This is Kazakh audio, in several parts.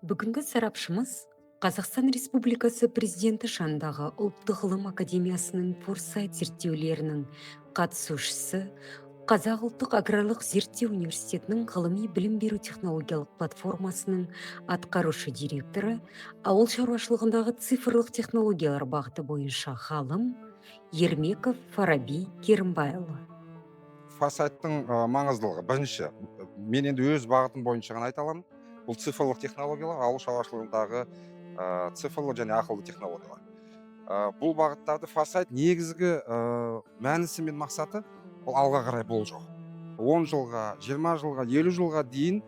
Бүгінгі сарапшымыз Қазақстан Республикасы Президенті жанындағы Ұлттық ғылым академиясының Форсайт зерттеулерінің қатысушысы, Қазақ ұлттық аграрлық зерттеу университетінің ғылыми білім беру технологиялық платформасының атқарушы директоры, ауыл шаруашылығындағы цифрлық технологиялар бағыты бойынша ғалым Ермеков Фараби Керімбайұлы. Форсайттың маңыздылығы бірінші, мен енді өз бағытым бойынша ғана айта аламын. Бұл цифрлық технологиялар, ауыл шаруашылығындағы цифрлы және ақылды технологиялар. Бұл бағыттарды Форсайт негізгі мәнісі мен мақсаты ол алға қарай болжау. 10 жылға, 20 жылға, 50 жылға дейін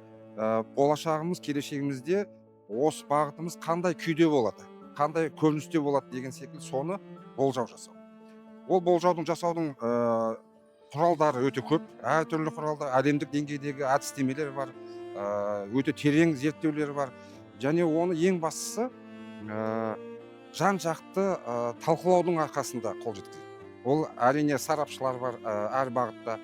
болашағымыз, келешегімізде осы бағытымыз қандай күйде болады, қандай көріністе болады деген секілді соны болжау жасау. Ол болжаудың жасаудың құралдары өте көп, әртүрлі құралдар, әлемдік деңгейдегі әдістемелер бар, өте терең зерттеулер бар. Және оны ең бастысы жан жақты талқылаудың арқасында қол жеткізеді. Ол әрине сарапшылар бар, әр бағытта,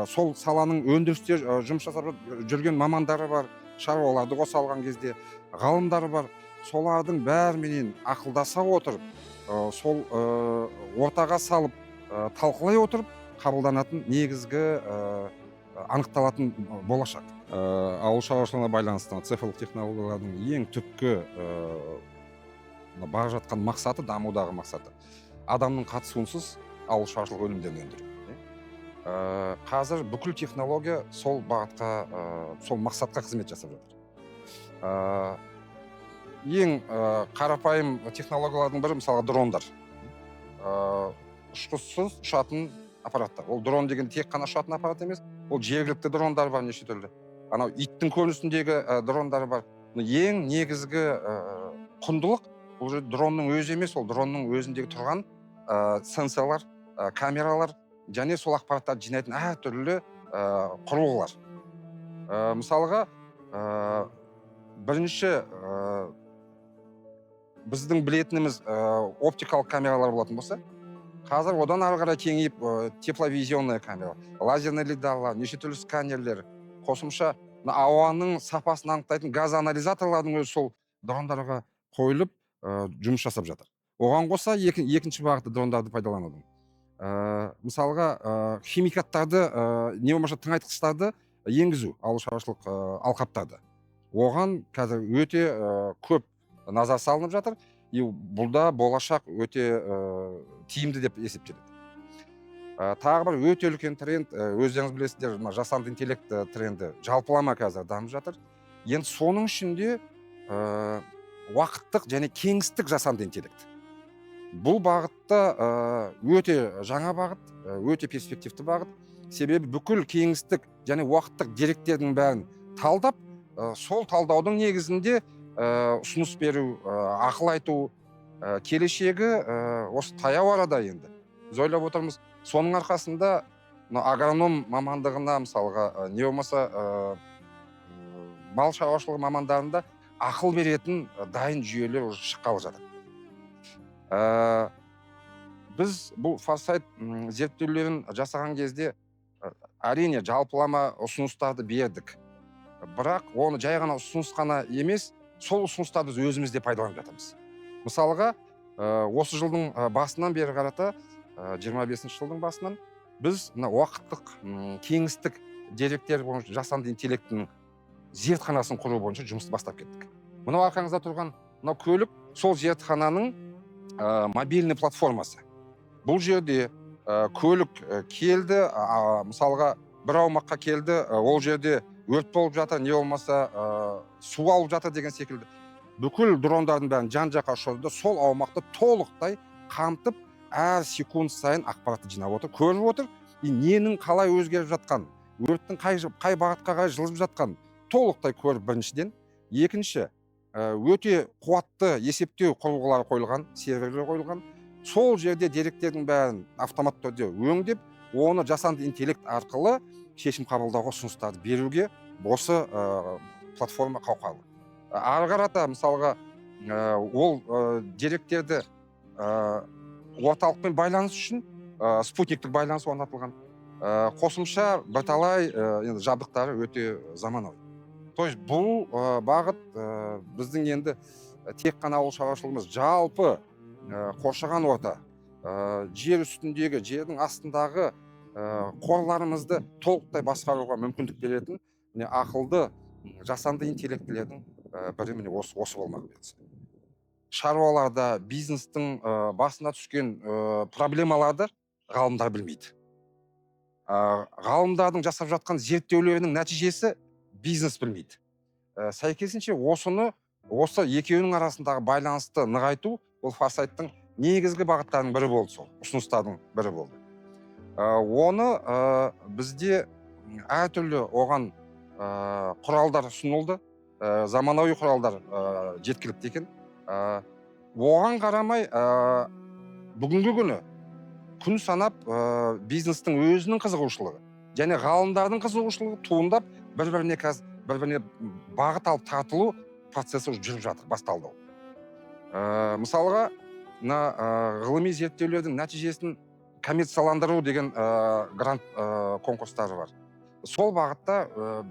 сол саланың өндірісте жұмыс жасап жүрген мамандары бар, шаруаларды қоса алған кезде ғалымдар бар. Солардың бәріменен ақылдаса отырып, сол ортаға салып, талқылай отырып қабылданатын негізгі анықталатын болашақ. Ауыл шаруашылығына байланысты цифрлық технологиялардың ең түпкі бара жатқан мақсаты, дамудағы мақсаты адамның қатысуынсыз ауыл шаруашылық өнімдерін өндіру. Қазір бүкіл технология сол бағытқа, сол мақсатқа қызмет жасап жатыр. Ең қарапайым технологиялардың бірі мысалға дрондар. Ұшқышсыз ұшатын аппараттар. Ол дрон деген тек қана ұшатын аппарат емес, ол жергілікті дрондар бар неше түрлі. Анау иттің көрінісіндегі дрондар бар. Ең негізгі құндылық бұл жерде дронның өзі емес, ол дронның өзіндегі тұрған сенсорлар, камералар және сол ақпараттарды жинайтын әртүрлі құрылғылар. Мысалға, бірінші біздің білетініміз оптикалық камералар болатын болса, қазір одан ары қарай кеңейіп тепловизионная камера, лазерный лидарлар, неше түрлі сканерлер, қосымша ауаның сапасын анықтайтын газ анализаторлардың өзі сол дрондарға қойылып жұмыс жасап жатыр. Оған қоса екінші бағыты дрондарды пайдаланудың. Мысалға химикаттарды, не болмаса тыңайтқыштарды енгізу ауыл шаруашылық алқаптарды. Оған қазір өте көп назар салынып жатыр. И бұл да болашақ өте тиімді деп есептеледі. Тағы бір өте үлкен тренд, өздеріңіз білесіздер, мына жасанды интеллект тренді жалпылама қазір дамып жатыр. Енді соның ішінде уақыттық және кеңістік жасанды интеллект. Бұл бағытта өте жаңа бағыт, өте перспективті бағыт. Себебі бүкіл кеңістік және уақыттық деректердің бәрін талдап, сол талдаудың негізінде ұсыныс беру, ақыл айту, келешегі осы таяу арада енді. Біз ойлап отырмыз, соның арқасында мына агроном мамандығына мысалға, не болмаса мал шаруашылығы мамандарында ақыл беретін дайын жүйелер уже шыққалы жатыр. Біз бұл Форсайт зерттеулерін жасаған кезде әрине жалпылама ұсыныстарды бердік. Бірақ оны жай ғана ұсыныс қана емес, сол ұсыныстарды біз өзіміз де пайдаланып жатырмыз. Мысалға, осы жылдың басынан бері қарата, 25 жылдың басынан біз мына уақыттық, кеңістік деректер бойынша жасанды интеллектінің зертханасын құру бойынша жұмысты бастап кеттік. Мынау арқаңызда тұрған мынау көлік сол зертхананың мобильный платформасы. Бұл жерде көлік келді, мысалға бір аумаққа келді, ол жерде өрт болып жатыр, не болмаса су алып жатыр деген секілді. Бүкіл дрондардың бәрін жан-жаққа ұшырды, сол аумақты толықтай қамтып, әр секунд сайын ақпаратты жинап отыр, көріп отыр, и ненің қалай өзгеріп жатқанын, өрттің қай бағытқа қарай жылжып жатқанын толықтай көріп біріншіден. Екінші, өте қуатты есептеу құрылғылары қойылған, серверлер қойылған. Сол жерде деректердің бәрін автоматты түрде өңдеп, оны жасанды интеллект арқылы шешім қабылдауға ұсыныстарды беруге осы платформа қауқарлы. Ары қарата мысалға ол деректерді орталықпен байланыс үшін спутниктік байланыс орнатылған. Қосымша бірталай енді жабдықтары өте заманауи. То есть бұл бағыт біздің енді тек қана ауыл шаруашылығымыз, жалпы қоршаған орта, жер үстіндегі, жердің астындағы қорларымызды толықтай басқаруға мүмкіндік беретін міне ақылды жасанды интеллектілердің бірі міне осы болмақ бұйыртса. Шаруаларда, бизнестің басына түскен проблемаларды ғалымдар білмейді. Ғалымдардың жасап жатқан зерттеулерінің нәтижесі бизнес білмейді. Сәйкесінше осы екеуінің арасындағы байланысты нығайту бұл Форсайттың негізгі бағыттарының бірі болды, сол ұсыныстардың бірі болды. Оны бізде әртүрлі оған құралдар ұсынылды, заманауи құралдар жеткілікті екен. Оған қарамай бүгінгі күні күн санап бизнестің өзінің қызығушылығы және ғалымдардың қызығушылығы туындап, бір-біріне қазір бір-біріне бағыт алып тартылу процесі жүріп жатыр, басталды. Мысалға, мына ғылыми зерттеулердің нәтижесін коммерцияландыру деген грант конкурстары бар. Сол бағытта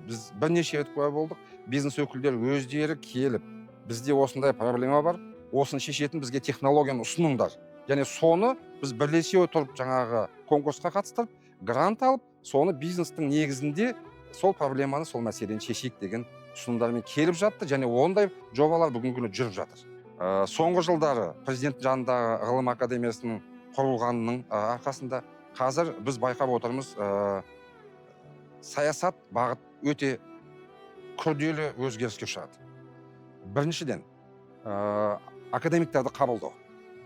біз бірнеше рет куә болдық. Бизнес өкілдері өздері келіп, бізде осындай проблема бар, осыны шешетін бізге технологияны ұсыныңдар. Және соны біз бірлесе отырып жаңағы конкурсқа қатыстырып, грант алып, соны бизнестің негізінде сол проблеманы, сол мәселені шешейік деген ұсынымдармен келіп жатты және ондай жобалар бүгінгі күні жүріп жатыр. Соңғы жылдары президент жанындағы ғылым академиясының құрылғанының арқасында қазір біз байқап отырмыз, саясат бағыт өте күрделі өзгеріске ұшырады. Біріншіден, академиктерді қабылдау.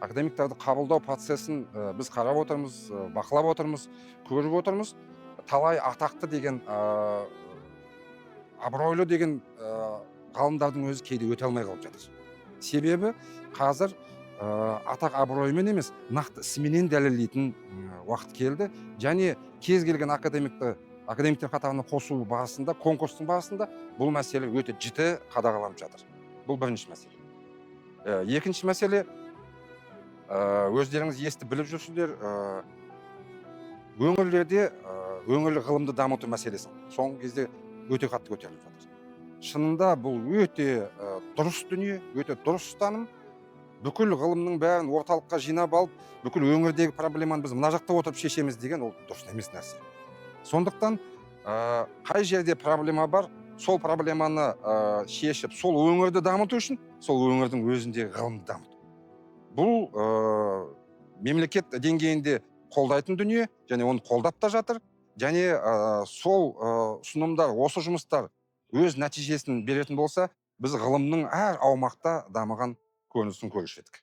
Академиктерді қабылдау процесін біз қарап отырмыз, бақылап отырмыз, көріп отырмыз. Талай атақты деген, абыройлы деген ғалымдардың өзі кейде өте алмай қалып жатыр. Себебі қазір атақ абыроймен емес, нақты ісіменен дәлелдейтін уақыт келді. Және кез келген академикті академиктер қатарына қосу барысында, конкурстың барысында бұл мәселе өте жіті қадағаланып жатыр. Бұл бірінші мәселе. Екінші мәселе, өздеріңіз естіп біліп жүрсіздер, өңірлерде өңірлік ғылымды дамыту мәселесі соңғы кезде өте қатты көтеріліп жатыр. Шынында бұл өте дұрыс дүние, өте дұрыс ұстаным. Бүкіл ғылымның бәрін орталыққа жинап алып, бүкіл өңірдегі проблеманы біз мына жақта отырып шешеміз деген ол дұрыс емес нәрсе. Сондықтан қай жерде проблема бар, сол проблеманы шешіп, сол өңірді дамыту үшін сол өңірдің өзіндегі ғылымды дамыту. Бұл мемлекет деңгейінде қолдайтын дүние және оны қолдап та жатыр. Және сол ұсынымдар, осы жұмыстар өз нәтижесін беретін болса, біз ғылымның әр аумақта дамыған көрінісін көруші едік.